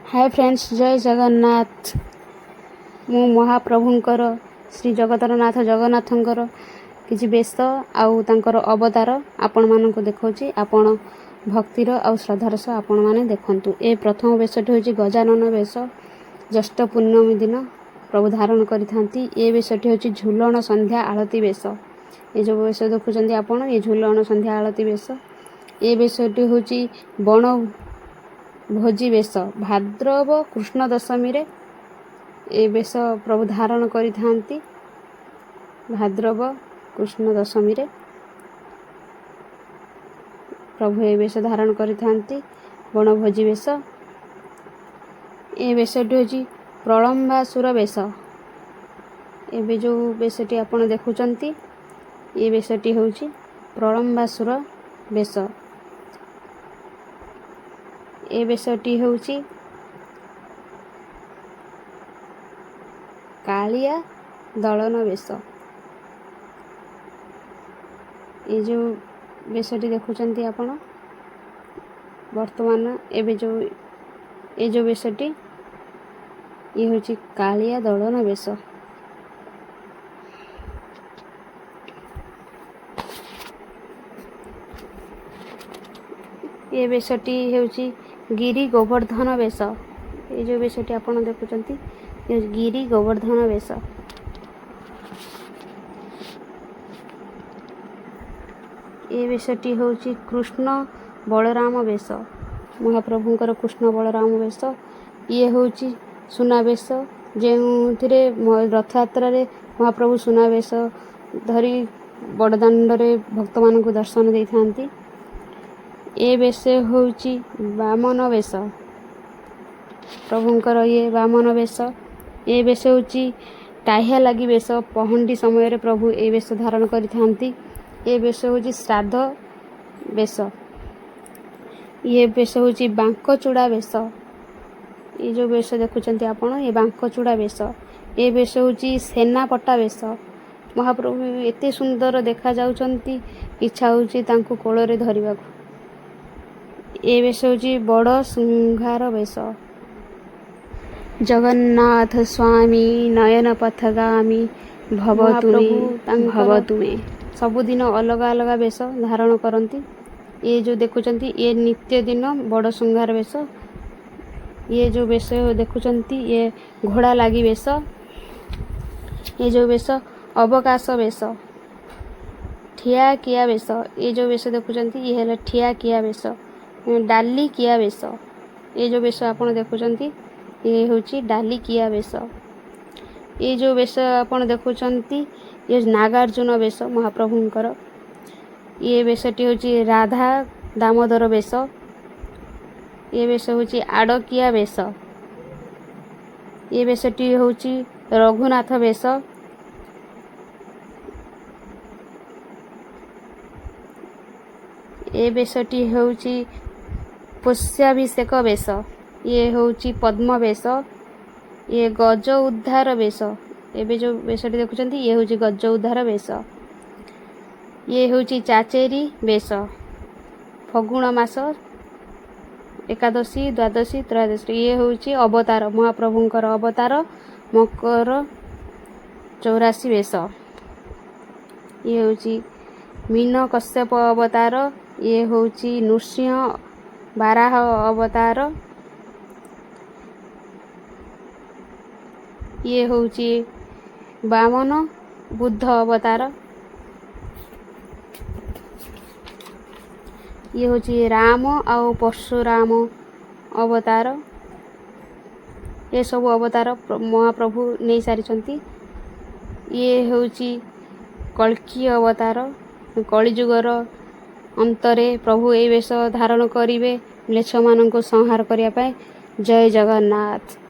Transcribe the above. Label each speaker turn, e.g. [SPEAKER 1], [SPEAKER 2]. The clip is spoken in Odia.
[SPEAKER 1] ହାଏ ଫ୍ରେଣ୍ଡସ୍, ଜୟ ଜଗନ୍ନାଥ। ମୁଁ ମହାପ୍ରଭୁଙ୍କର, ଶ୍ରୀ ଜଗତର ନାଥ ଜଗନ୍ନାଥଙ୍କର କିଛି ବେଶ ଆଉ ତାଙ୍କର ଅବତାର ଆପଣମାନଙ୍କୁ ଦେଖାଉଛି। ଆପଣ ଭକ୍ତିର ଆଉ ଶ୍ରଦ୍ଧାର ସହ ଆପଣମାନେ ଦେଖନ୍ତୁ। ଏ ପ୍ରଥମ ବେଶଟି ହେଉଛି ଗଜାନନ ବେଶ। ଜ୍ୟେଷ୍ଠ ପୂର୍ଣ୍ଣମୀ ଦିନ ପ୍ରଭୁ ଧାରଣ କରିଥାନ୍ତି। ଏ ବେଶଟି ହେଉଛି ଝୁଲଣ ସନ୍ଧ୍ୟା ଆଳତୀ ବେଶ। ଏ ଯେଉଁ ବେଶ ଦେଖୁଛନ୍ତି ଆପଣ, ଏ ଝୁଲଣ ସନ୍ଧ୍ୟା ଆଳତୀ ବେଶ। ଏ ବେଶଟି ହେଉଛି ବଣ ଭୋଜି ବେଶ। ଭାଦ୍ରବ କୃଷ୍ଣ ଦଶମୀରେ ଏ ବେଶ ପ୍ରଭୁ ଧାରଣ କରିଥାନ୍ତି। ଭାଦ୍ରବ କୃଷ୍ଣ ଦଶମୀରେ ପ୍ରଭୁ ଏ ବେଶ ଧାରଣ କରିଥାନ୍ତି, ବଣଭୋଜି ବେଶ। ଏ ବେଶଟି ହେଉଛି ପ୍ରଳମ୍ବାସୁର ବେଶ। ଏବେ ଯେଉଁ ବେଶଟି ଆପଣ ଦେଖୁଛନ୍ତି, ଏ ବେଶଟି ହେଉଛି ପ୍ରଳମ୍ବାସୁର ବେଶ। ଏ ବେଶଟି ହେଉଛି କାଳିଆ ଦଳନ ବେଶ। ଏ ଯେଉଁ ବେଶଟି ଦେଖୁଛନ୍ତି ଆପଣ ବର୍ତ୍ତମାନ ଏବେ ଯେଉଁ ଏ ଯେଉଁ ବେଶଟି, ଇଏ ହେଉଛି କାଳିଆ ଦଳନ ବେଶ। ଏ ବେଶଟି ହେଉଛି ଗିରି ଗୋବର୍ଦ୍ଧନ ବେଶ। ଏ ଯେଉଁ ବେଶଟି ଆପଣ ଦେଖୁଛନ୍ତି, ଏ ଗିରି ଗୋବର୍ଦ୍ଧନ ବେଶ। ଏ ବେଶଟି ହେଉଛି କୃଷ୍ଣ ବଳରାମ ବେଶ, ମହାପ୍ରଭୁଙ୍କର କୃଷ୍ଣ ବଳରାମ ବେଶ। ଇଏ ହେଉଛି ସୁନାବେଶ, ଯେଉଁଥିରେ ରଥଯାତ୍ରାରେ ମହାପ୍ରଭୁ ସୁନାବେଶ ଧରି ବଡ଼ଦାଣ୍ଡରେ ଭକ୍ତମାନଙ୍କୁ ଦର୍ଶନ ଦେଇଥାନ୍ତି। ଏ ବେଶ ହେଉଛି ବାମନ ବେଶ, ପ୍ରଭୁଙ୍କର ଇଏ ବାମନ ବେଶ। ଏ ବେଶ ହେଉଛି ଟାହିଆ ଲାଗି ବେଶ। ପହଣ୍ଡି ସମୟରେ ପ୍ରଭୁ ଏ ବେଶ ଧାରଣ କରିଥାନ୍ତି। ଏ ବେଶ ହେଉଛି ଶ୍ରାଦ୍ଧ ବେଶ। ଇଏ ବେଶ ହେଉଛି ବାଙ୍କଚୂଡ଼ା ବେଶ। ଏ ଯେଉଁ ବେଶ ଦେଖୁଛନ୍ତି ଆପଣ, ଏ ବାଙ୍କଚୂଡ଼ା ବେଶ। ଏ ବେଶ ହେଉଛି ସେନାପଟା ବେଶ। ମହାପ୍ରଭୁ ଏତେ ସୁନ୍ଦର ଦେଖାଯାଉଛନ୍ତି, ଇଚ୍ଛା ହେଉଛି ତାଙ୍କୁ କୋଳରେ ଧରିବାକୁ। ଏ ବେଶ ହେଉଛି ବଡ଼ ଶୃଙ୍ଗାର ବେଶ। ଜଗନ୍ନାଥ ସ୍ୱାମୀ ନୟନ ପଥଗାମୀ ଭବ ତୁମେ
[SPEAKER 2] ମହାପ୍ରଭୁ
[SPEAKER 1] ଭବ
[SPEAKER 2] ତାଙ୍କର
[SPEAKER 1] ତୁମେ। ସବୁଦିନ ଅଲଗା ଅଲଗା ବେଶ ଧାରଣ କରନ୍ତି। ଏ ଯେଉଁ ଦେଖୁଛନ୍ତି, ଇଏ ନିତ୍ୟ ଦିନ ବଡ଼ ଶୃଙ୍ଗାର ବେଶ। ଇଏ ଯେଉଁ ବେଶ ଦେଖୁଛନ୍ତି, ଇଏ ଘୋଡ଼ା ଲାଗି ବେଶ। ଏ ଯେଉଁ ବେଶ ଅବକାଶ ବେଶ, ଠିଆ କିଆ ବେଶ। ଏ ଯେଉଁ ବେଶ ଦେଖୁଛନ୍ତି, ଇଏ ହେଲା ଠିଆ କିଆ ବେଶ, ଡାଲି କିଆ ବେଶ। ଏ ଯେଉଁ ବେଶ ଆପଣ ଦେଖୁଛନ୍ତି, ଇଏ ହେଉଛି ଡାଲି କିଆ ବେଶ। ଏ ଯେଉଁ ବେଶ ଆପଣ ଦେଖୁଛନ୍ତି, ଇଏ ନାଗାର୍ଜୁନ ବେଶ ମହାପ୍ରଭୁଙ୍କର। ଇଏ ବେଶଟି ହେଉଛି ରାଧା ଦାମୋଦର ବେଶ। ଏ ବେଶ ହେଉଛି ଆଡ଼କିଆ ବେଶ। ଏ ବେଶଟି ହେଉଛି ରଘୁନାଥ ବେଶ। ଏ ବେଶଟି ହେଉଛି ପୁଷ୍ୟାଭିଷେକ ବେଶ। ଇଏ ହେଉଛି ପଦ୍ମ ବେଶ। ଇଏ ଗଜ ଉଦ୍ଧାର ବେଶ। ଏବେ ଯେଉଁ ବେଶଟି ଦେଖୁଛନ୍ତି, ଇଏ ହେଉଛି ଗଜ ଉଦ୍ଧାର ବେଶ। ଇଏ ହେଉଛି ଚାଚେରୀ ବେଶ। ଫଗୁଣ ମାସ ଏକାଦଶୀ, ଦ୍ୱାଦଶୀ, ତ୍ରୟୋଦଶୀ। ଇଏ ହେଉଛି ଅବତାର, ମହାପ୍ରଭୁଙ୍କର ଅବତାର ମକର 84 ବେଶ। ଇଏ ହେଉଛି ମୀନ କଶ୍ୟପ ଅବତାର। ଇଏ ହେଉଛି ନୃସିଂହ ବାରାହ ଅବତାର। ଇଏ ହେଉଛି ବାମନ ବୁଦ୍ଧ ଅବତାର। ଇଏ ହେଉଛି ରାମ ଆଉ ପରଶୁରାମ ଅବତାର। ଏସବୁ ଅବତାର ମହାପ୍ରଭୁ ନେଇସାରିଛନ୍ତି। ଇଏ ହେଉଛି କଳ୍କୀ ଅବତାର। କଳିଯୁଗର ଅନ୍ତରେ ପ୍ରଭୁ ଏଇ ବେଶ ଧାରଣ କରିବେ ମ୍ଲେଚ୍ଛମାନଙ୍କୁ ସଂହାର କରିବା ପାଇଁ। ଜୟ ଜଗନ୍ନାଥ।